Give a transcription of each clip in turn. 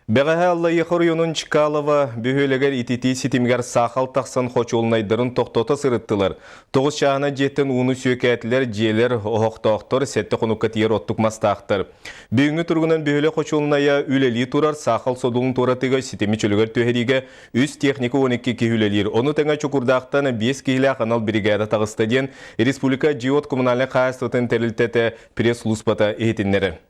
Бэҕэһээ Аллайыаха оройуонун Чкалова бөһүөлэгэр ититии ситимигэр саахал тахсан хочуолунайдарын тохтото сырыттылар. Тоҕус чааһынан дьиэттэн ууну сүөкээтилэр, дьиэлэр оһохтоохтор, сэттэ хонукка тиийэр оттук мастаахтар. Бүгүҥҥү туругунан бөһүөлэк хочуолунайа үлэлии турар, саахал содулун туоратыыга ситими чөлүгэр түһэриигэ үс техника 12 киһи үлэлиир. Ону тэҥэ Чокурдаахтан биэс киһилээх анал биригээдэ таҕыста диэн республика дьиэ-уот коммунальнай хаһаайыстыбатын тэрилтэтэ пресс-службата иһитиннэрэр.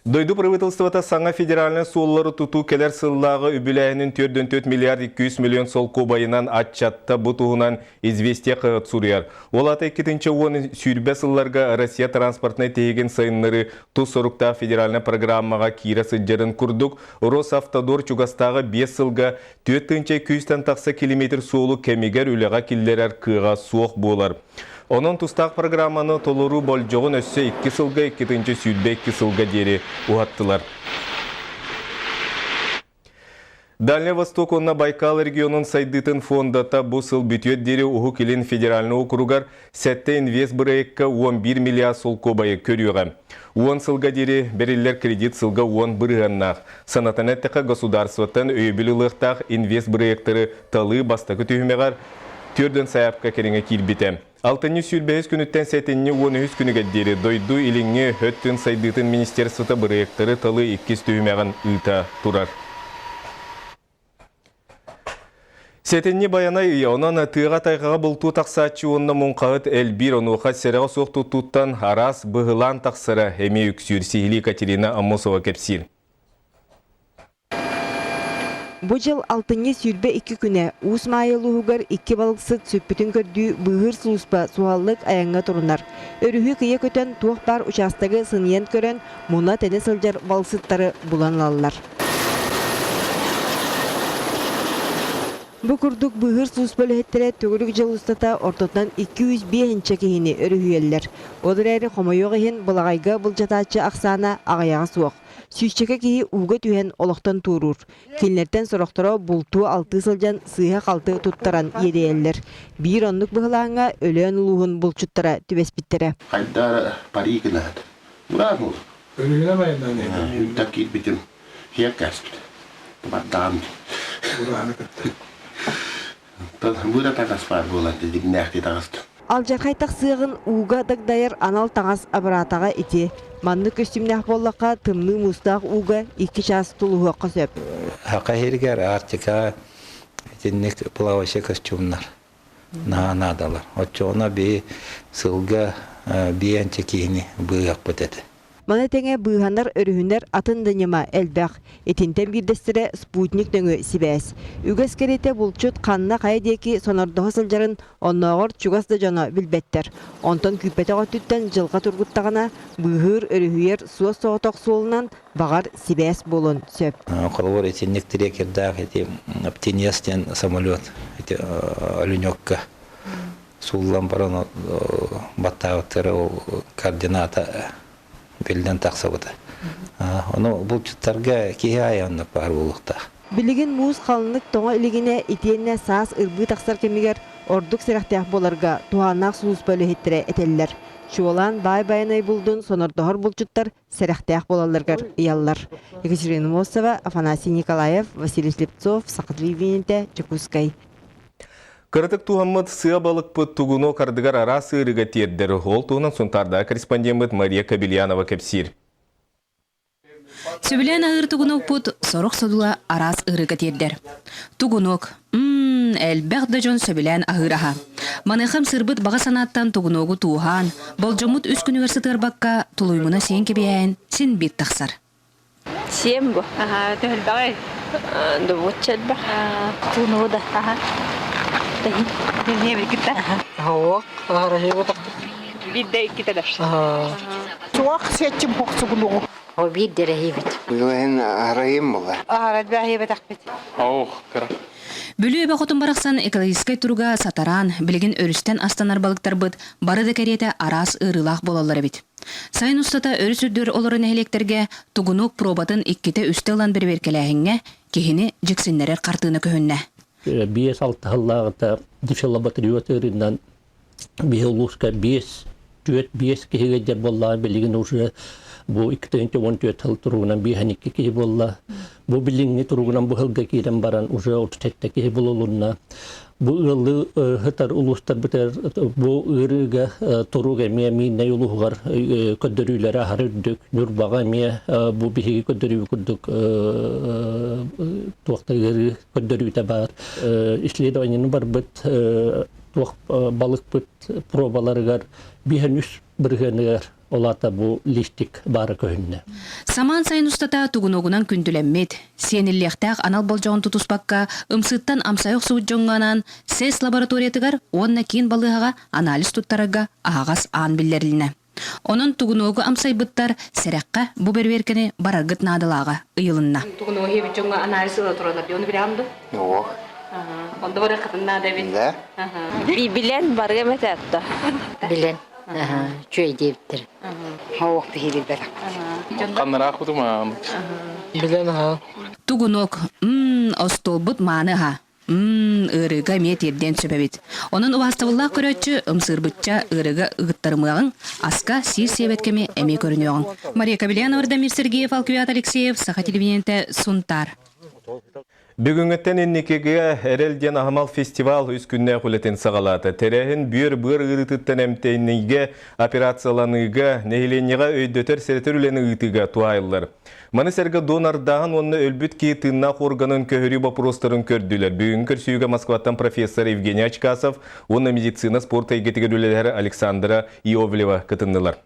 Дойду правительствота саҥа федеральнай суоллары тутуу кэлэр сыллааҕы үбүлээһинин 4,4 миллиард 200 миллион солкуобайынан аччатта. Бу туһунан «Известия» хаһыат суруйар. Ол аата 2010 сылларга Россия транспортнай тиһигин сайыннарыы тус соруктаах федеральнай программаҕа киирэ сылдьарын курдук, Росавтодор чугастааҕы 5 сылга 4 200-тэн тахса километр суолу кэмигэр үлэҕэ киллэрэр кыаҕа суох буолар. Онон тустаах программаны толоруу болдьоҕун өссө икки сылга 2022 сылга диэри уһаттылар. Дальний Восток уонна Байкал регионун сайдыытын фондата бу сыл бүтүөр диэри Уһук Илин федеральнай округар сэттэ инвест бырайыкка 11 миллиард солкуобайы көрүөҕэ. Уон сылга диэри бэриллэр кредит сылга уон бырыһыаннаах. Санатан эттэххэ, государствоттан өйөбүл ылыахтаах инвест бырайыактары талыы бастакы түһүмэҕэр Төрдүн сайаапка кэриҥэ киирбитэ. Алтынньы сүүрбэһис күнүттэн сэтинньи уон үһүс күнүгэр диэри дойду илиҥҥи өттүн сайдыытын министерствота бырайыактары талыы иккис түһүмэҕин ыыта турар. Сэтинньи Байанай ыйа, онон тыаҕа-тайҕаҕа бултуу тахсааччы уонна муҥхаһыт элбиир, онуоха сэрэҕэ суох туттууттан араас быһылаан тахсара эмиэ үксүүр, сиһилии Катерина Аммосова кэпсиир. Бу дьыл алтынньы 22 күнэ Уус Маайа улууһугар икки балыксыт сүппүтүн көрдүү быыһыыр сулууспа суһаллык айаҥҥа турунар. Өрүһү кыйа көтөн туох баар учаастагы сыныйан көрөн, муна-тэнэ сылдьар балыксыттары булан ылаллар. Бу курдук быыһыыр сулууспа үлэһиттэрэ төгүрүк дьыл устата ортотунан 205 инчэ киһини өрүһүйэллэр. Ол эрээри хомойуох иһин былаҕайга былдьатааччы ахсаана аҕыйаҕа суох. Сүүсчэкэ киһи ууга түһэн олохтон туоруур. Кинилэртэн сорохторо бултуу-алтыы сылдьан сыыһа-халты туттаран иэдэйэллэр. Биир оннук быһылааҥҥа Өлөөн улууһун булчуттара түбэспиттэрэ. Хайдара пари гынаат. Ураа буол. Өлүгүнэ майнаан Үттэн киирбитим. Хиэр кээспит. Бардаан. Урааны кытта. Быра таҥас баар буолан дигнээхти таҕыстым. Алдьархай тахсыаҕын ууга дагдайар анал таҥас абыраатаҕа ити. Маннык көстүүмнээх буоллахха, тымныы муустаах ууга икки чаас тулуһуохха сөп. Саха иһигэр Арктикаҕа итинник плавающий костюмнар наһаа наадалар. Оччоҕуна биһи сылга биэнчэ киһини быыһыахпыт этэ. Маны тэҥэ быыһанар, өрүһүнэр атын да ньыма элбэх. Итинтэн биирдэстэрэ спутник нөҥүө сибээс. Үгэс кэриэтэ булчут ханна хайа диэки сонордоһо сылдьарын оннооҕор чугас да дьоно билбэттэр. Онтон күүппэтэх өттүттэн дьылҕа тургуттаҕына, быыһыыр, өрүһүйэр суос-соҕотох суолунан баҕар сибээс буолуон сөп. Холобур, итинник трекердаах ити Птенец диэн самолет ити Оленекка сууллан баран баттаабыттара ол координата биллэн тахсыбыта. Ону булчуттарга киһи аайы оннук баар буолуохтаах. Билигин муус халыҥнык тоҥо илигинэ итиэннэ саас ырбыы тахсар кэмигэр ордук сэрэхтээх буоларга туһааннаах сулууспа үлэһиттэрэ этэллэр. Чуолаан баай байанай булдун сонордоһор булчуттар сэрэхтээх буолалларыгар ыйаллар. Екатерина Мосова, Афанасий Николаев, Василий Слепцов, Саха телевидениетэ, Дьокуускай. Кыратык туһаммыт сыа балыкпыт тугуну кардыгар араас ыарыыга тиэрдэр. Ол туһунан Сунтаардаах корреспондеммыт Мария Кобельянова кэпсиир. Сөбүлээн аһыыр тугунуокпут сорох содула араас ыарыыга тиэрдэр. Тугунуок. Мм, элбэх да дьон сөбүлээн аһыыр аһа. Маныаха ымсыырбыт баҕа санааттан тугунуогу тууһаан, болдьоммут үс күнүгэр сытыарбакка, тулуймуна сиэн кэбиһээн син биир тахсар. Сиэм бу. Аха, төһөлбөҕүй? Добуочча элбэх. Туунугу да. Аха. Тэһин. Билгитта. Хоок, араһыыба Биирдэ иккитэ да. Суох сиэччим хохсугунугу. О биир дэрэһиибит. Билэһин арайым була. Аһарат бэһиэбэтэхпит. Ох, кыра. Бүлүү эбэ хотун барахсан экологическай туруга сатараан, билигин өрүстэн астанар балыктарбыт бары да кэриэтэ араас ыарыылаах буолаллар эбит. Сайын устата өрүс үрдүгэр олорор нэһилиэктэргэ тугунук пробатын иккитэ-үстэ ылан бэрэбиэркэлээһиҥҥэ киһини дьиксиннэрэр хартыына көһүннэ. Биэс алта сыллааҕыта дифиллоботриот ыарыынан биһи улууска биэс, түөрт биэс киһигэ дьэр буоллаҕа билигин уже Бу 2014 сыл туругунан 52 киһи буолла. Бу билиҥҥи туругунан бу сылга киирэн баран уже 37 киһи булулунна. Бу ыаллыы сытар улуустарбытыгар бу ыарыыга турук эмиэ Мииннэй улууһугар көрдөрүүлэрэ аһары үрдүк. Ньурбаҕа эмиэ бу биһиги көрдөрүү курдук туох да ыарыы көрдөрүүтэ баар. Исследованиены барбыт туох балыкпыт пробаларыгар биһэн үс бырыһыаныгар Ол аата бу лифтик баара көһүннэ. Самаан сайын устата тугунуогунан күндүлэммит, сиэниллиэхтээх анал болдьоҕун тутуспакка, ымсыыттан амсайа охсубут дьоҥҥо анаан СЭС лабораториятыгар уонна киин балыыһаҕа анализ туттарарга аһаҕас аан биллэрилиннэ. Онон тугунуогу амсайбыттар сэрэххэ бу бэрэбиэркэни бараргыт наадалааҕа ыйылынна. Тугунуогу иһэбит дьоҥҥо анализ ыла тураллар дии, ону билэҕин дуо? Суох. Онно барыаххытын наада эбит. Да. Билэн барыам этэ атта. Билэн. Үчүгэй диэбиттэр. Оох биһи билбэтэх. Ханнараах бутумаам. Билэн аха. Тугунок, мм, остуолбут мааны аһа. Мм, ыарыыга эмиэ тиэрдиэн сөп эбит. Онон убаастабыллаах көрөөччү ымсыырбычча ыарыыга ыгыттарымыаҕыҥ, аска сиир сиэбэт кэми эмиэ көрүнүөҕүҥ. Мария Кобельянова, Дамир Сергеев, Алквиат Алексеев, Саха телевидениетэ, Сунтаар. Бүгүҥҥүттэн инникигэ Эрэл диэн аһымал фестивал үс күннээх үлэтин саҕалаата. Тэрээһин бүөр-быар ыарыытыттан эмтэниигэ, операцияланыыга, нэһилиэнньэҕэ өйдөтөр-сэрэтэр үлэни ыытыыга туһаайыллар. Маны сэргэ донордааһын уонна өлбүт киһи тыыннаах органын көһөрүү боппуруостарын көрдүлэр. Бүгүҥҥү көрсүһүүгэ Москваттан профессор Евгений Ачкасов уонна медицина спорт эйгэтигэр үлэлэһэр Александра Иовлева кытыннылар.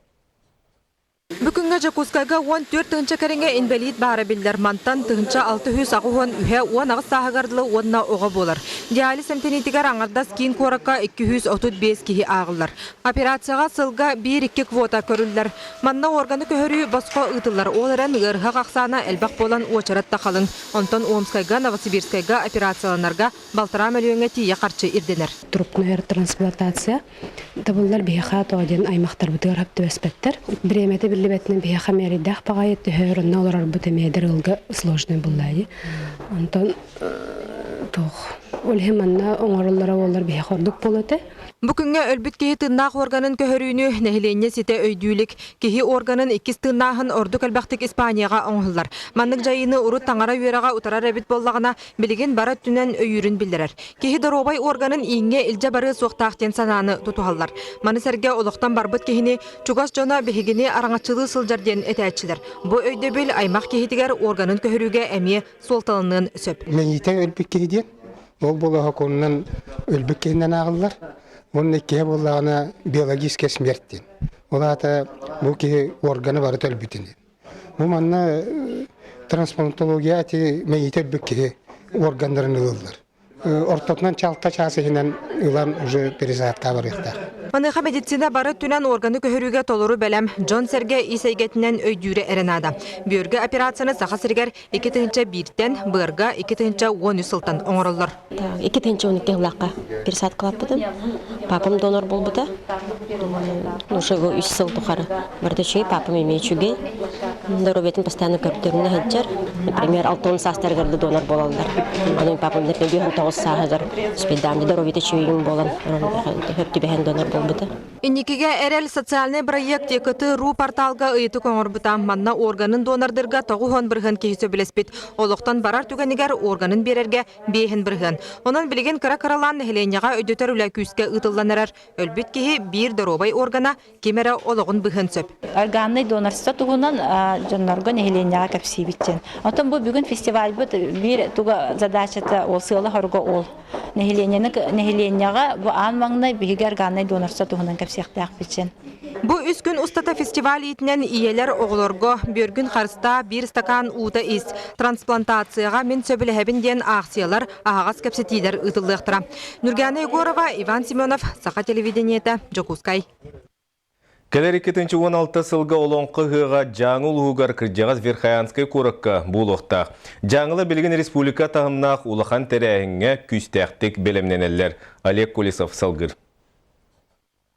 Бу күҥҥэ Дьокуускайга 14 тыһыынча кэриҥэ инбэлиит баара биллэр. Мантан 1683 үһэ 18 сааһыгар дылы уонна оҕо буолар. Диализ эмтэниитигэр аҥардас киин куоракка 235 киһи ааҕыллар. Операцияҕа сылга биир-икки квота көрүллэр. Манна органы көһөрүү босхо ыытыллар. Ол эрэн ыарыһах ахсаана элбэх буолан уочарат да халыҥ. Онтон Омскайга, Новосибирскайга операцияланарга балтараа мөлүйүөҥҥэ тиийэ харчы ирдэнэр. Трупная трансплантация Табыллар биһиэхэ тоҕо диэн аймахтарбытыгар сөп түбэспэттэр. Бириэмэтэ биллибэтинэн биһиэхэ мээрэйдээх баҕайы төһө өр онно олорорбут эмиэ эдэр ыалга сложный буолла дии. Онтон туох ол иһин манна оҥороллоро буоллар биһиэхэ ордук буолуо этэ. Бу күҥҥэ өлбүт киһи тыыннаах органын көһөрүүнү нэһилиэнньэ ситэ өйдүү илик. Киһи органын иккис тыыннааһын ордук элбэхтик Испанияҕа оҥоһуллар. Маннык дьайыыны урут таҥара үөрэҕэ утарар эбит буоллаҕына, билигин бары өттүнэн өйүүрүн биллэрэр. Киһи доруобай органын ииҥҥэ илдьэ барыа суохтаах диэн санааны тутуһаллар. Маны сэргэ олохтон барбыт киһини чугас дьоно биһигини араҥаччылыы сылдьар диэн этээччилэр. Бу өйдөбүл аймах киһитигэр органын көһөрүүгэ эмиэ суолталаныан сөп. Мэйиитэ өлбүт киһи диэн, ол буола сокуонунан өлбүт киһинэн ааҕыллар. Уонна иккиһэ буоллаҕына биологическая смерть диэн. Ол аата бу киһи органа барыта өлбүтүн диэн. Бу манна трансплантология ити мэйиитэ өлбүт киһи органнарын ылыллар. Ортотунан чалта чаас иһинэн ылан уже перезарядка барыахтаах. Маныаха медицина бары өттүнэн органы көһөрүүгэ толору бэлэм, дьон-сэргэ ис эйгэтинэн өйдүүрэ эрэ наада. Бүөргэ операцияны Саха сиригэр 2001-тэн, быарга 2013 сылтан оҥороллор. 2012 сыллаахха пересадкалаппытым. Папам донор буолбута. Уже үс сыл тухары барыта үчүгэй, папам эмиэ үчүгэй. Здоровьетын постоянно көрдөрүнэ сылдьар. Например, 60 саастарыгар да донор буолаллар. Аны папам например, 59 сааһыгар успейдаан здоровьета үчүгэйин буолан, хөп түбэһэн донор буолбута. Инникигэ эрэл социальнай бырайыак ТКТ.ру порталга ыйытык оҥорбута. Манна органын донордырга 90% киһи сөбүлэспит. Олохтон барар түгэнигэр органын биэрэргэ биэһин бырыһыан. Онон билигин кыра-кыралаан нэһилиэнньэҕэ өйдөтөр үлэ күүскэ ыытыллан эрэр. Өлбүт киһи биир доруобай органа ким эрэ олоҕун быһыан сөп. Органнай донорство туһунан дьоннорго нэһилиэнньэҕэ кэпсиибит диэн. Оттон бу бүгүн фестивальбыт биир туга задачата ол сыала-сорго ол. Нэһилиэнньэни нэһилиэнньэҕэ бу аан маҥнай биһиги органнай донорство туһунан кэпсиэхтээхпит диэн. Бу үс күн устата фестиваль иитинэн ийэлэр оҕолорго Бүөргүн харыстаа биир стакан уута ис, трансплантацияҕа мин сөбүлэһэбин диэн аахсыйалар, аһаҕас кэпсэтиилэр ыытыллыахтара. Нюргана Егорова, Иван Семенов, Саха телевидениетэ, Дьокуускай. Кэлэр 2016 сылга Олоҥхо ыһыаҕа Дьааҥы улууһугар кырдьаҕас Верхоянскай куоракка буолуохтаах. Дьааҥыла билигин республика таһымнаах улахан тэрээһиҥҥэ күүстээхтик бэлэмнэнэллэр. Олег Колесов салгыр.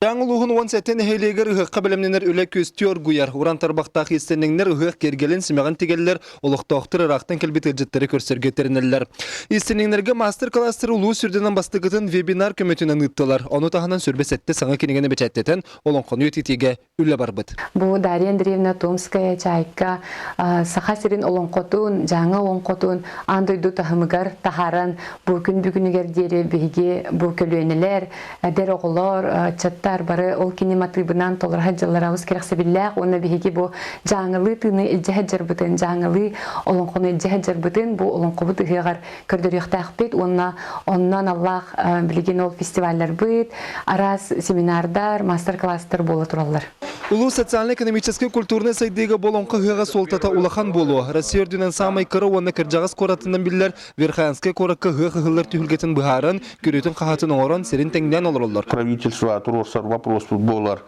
Дьааҥы улууһун 17 нэһилиэгэр ыһыахха бэлэмнэнэр үлэ күөстүү оргуйар. Уран тарбахтаах иистэнньэҥнэр ыһыах киэргэлин симэҕин тигэллэр, олохтоохтор ыраахтан кэлбит ыалдьыттары көрсөргө тэринэллэр. Иистэнньэҥнэргэ маастар-кылаастары улуус үрдүнэн бастакытын вебинар көмөтүнэн ыыттылар. Ону таһынан сүрбэ сэттэ саҥа кинигэни бэчээттэтэн, олоҥхону үйэтитиигэ үлэ барбыт. Бу Дарья Андреевна Томская Чайка Саха сирин олоҥхотун, Дьааҥы олоҥхотун аан дойду таһымыгар таһааран бу күн бүгүнүгэр диэри биһиги бу көлүөнэлэр, эдэр оҕолор, ыччаттар бары ол кини матыыбынан толоро сылдьаллара олус кэрэхсэбиллээх уонна биһиги бу дьааҥылыы тыыны илдьэ сылдьарбытын, дьааҥылыы олоҥхону илдьэ сылдьарбытын бу олоҥхобут ыһыаҕар көрдөрүөхтээхпит уонна онно аналлаах билигин ол фестивалларбыт, араас семинардар, мастер-класстар буола тураллар. Улуус социально-экономическай культурнай сайдыыга бу олоҥхо ыһыаҕа суолтата улахан буолуо. Россия үрдүнэн саамай кыра уонна кырдьаҕас куоратынан биллэр Верхоянскай куоракка ыһыах ыһыллар түһүлгэтин быһааран, күрүөтүн-хаһаатын оҥорон, сирин тэҥнээн олороллор. Правительство туруорсар вопроспут буолар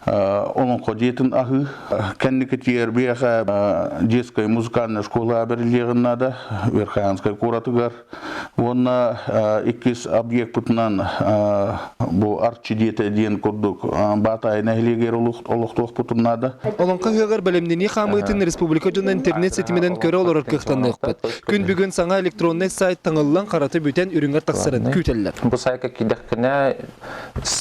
олоҥхо дьиэтин аһыы. Кэнникитигэр биэхэ детская музыкальная школа бэриллиэҕин наада Верхоянскай куоратыгар. Уонна иккис объекпытынан бу Арчы дьиэтэ диэн курдук Баатаайы нэһилиэгэр олохтуохпутун наада. Олоҥхо ыһыаҕар бэлэмнэнии хаамыытын республика дьоно интернет ситиминэн көрө олорор кыахтаныахпыт. Күн бүгүн саҥа электроннай сайт таҥыллан харата бүтэн үрүҥэр тахсарын күүтэллэр. Бу сайтка киирдэххинэ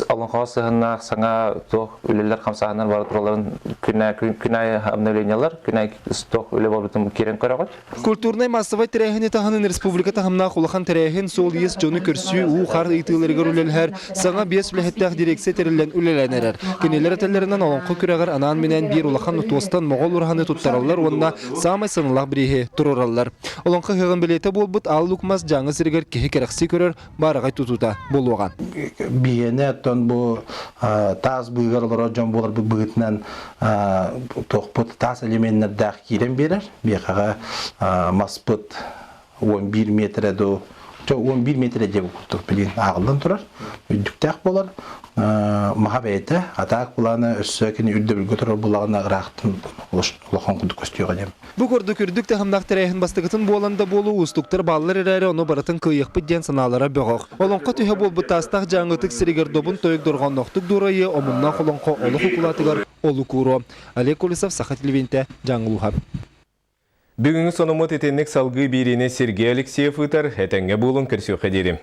олоҥхоҕо сыһыннаах саҥа туох үлэлэр хамсааһыннар бара туралларын күн аайы обновлениялар, күн аайы туох үлэ буолбутун киирэн көрөҕүт. Культурнай-массовай тэрээһини таһынан республика таһымнаах улахан тэрээһин суол-иис дьону көрсүү, уу-хаар ыйытыыларыгар үлэлэһэр саҥа биэс үлэһиттээх дирекция тэриллэн үлэлээн эрэр. Кинилэр этэллэринэн олоҥхо күрэҕэр анаан-минээн биир улахан туостан моҕол ураһаны туттараллар уонна саамай сыаналаах бирииһи туруораллар. Олоҥхо ыһыаҕын бэлиэтэ буолбут Аал Лук Мас Дьааҥы сиригэр киһи кэрэхсии көрөр баараҕай тутуута буолуоҕа. Биһиэнэ оттон бу таас быыгар олорор дьон буоларбыт быһыытынан туохпут таас элеменнэрдээх киирэн биэрэр. Биэхэҕэ маспыт 11 метрэ дуу 11 метрэ диэ курдук билин ааҕыллан турар. Үрдүктээх буолар. Маха бэйэтэ атаак былаана өссө кини үрдэбилгэ турар булаҕына ыраахтан улахан курдук көстүөҕэ диэн. Бу курдук үрдүк таһымнаах тэрээһин бастакытын буолан да буолуо уустуктар бааллар эрээри ону барытын кыайыахпыт диэн санаалара бөҕөх. Олоҥхо түһэ буолбут таастаах дьааҥытык сиригэр добун тойук дорҕоонноохтук дуорайыа, омуннаах олоҥхо олох укулаатыгар олук ууруо. Олег Колесов, Саха телевидениетэ, Дьааҥы улууһа. Бүгүҥҥү сонуммут итинник салгыы биэриини Сергей Алексеев ыытар. Этэҥҥэ буолуҥ, көрсүөххэ диэри.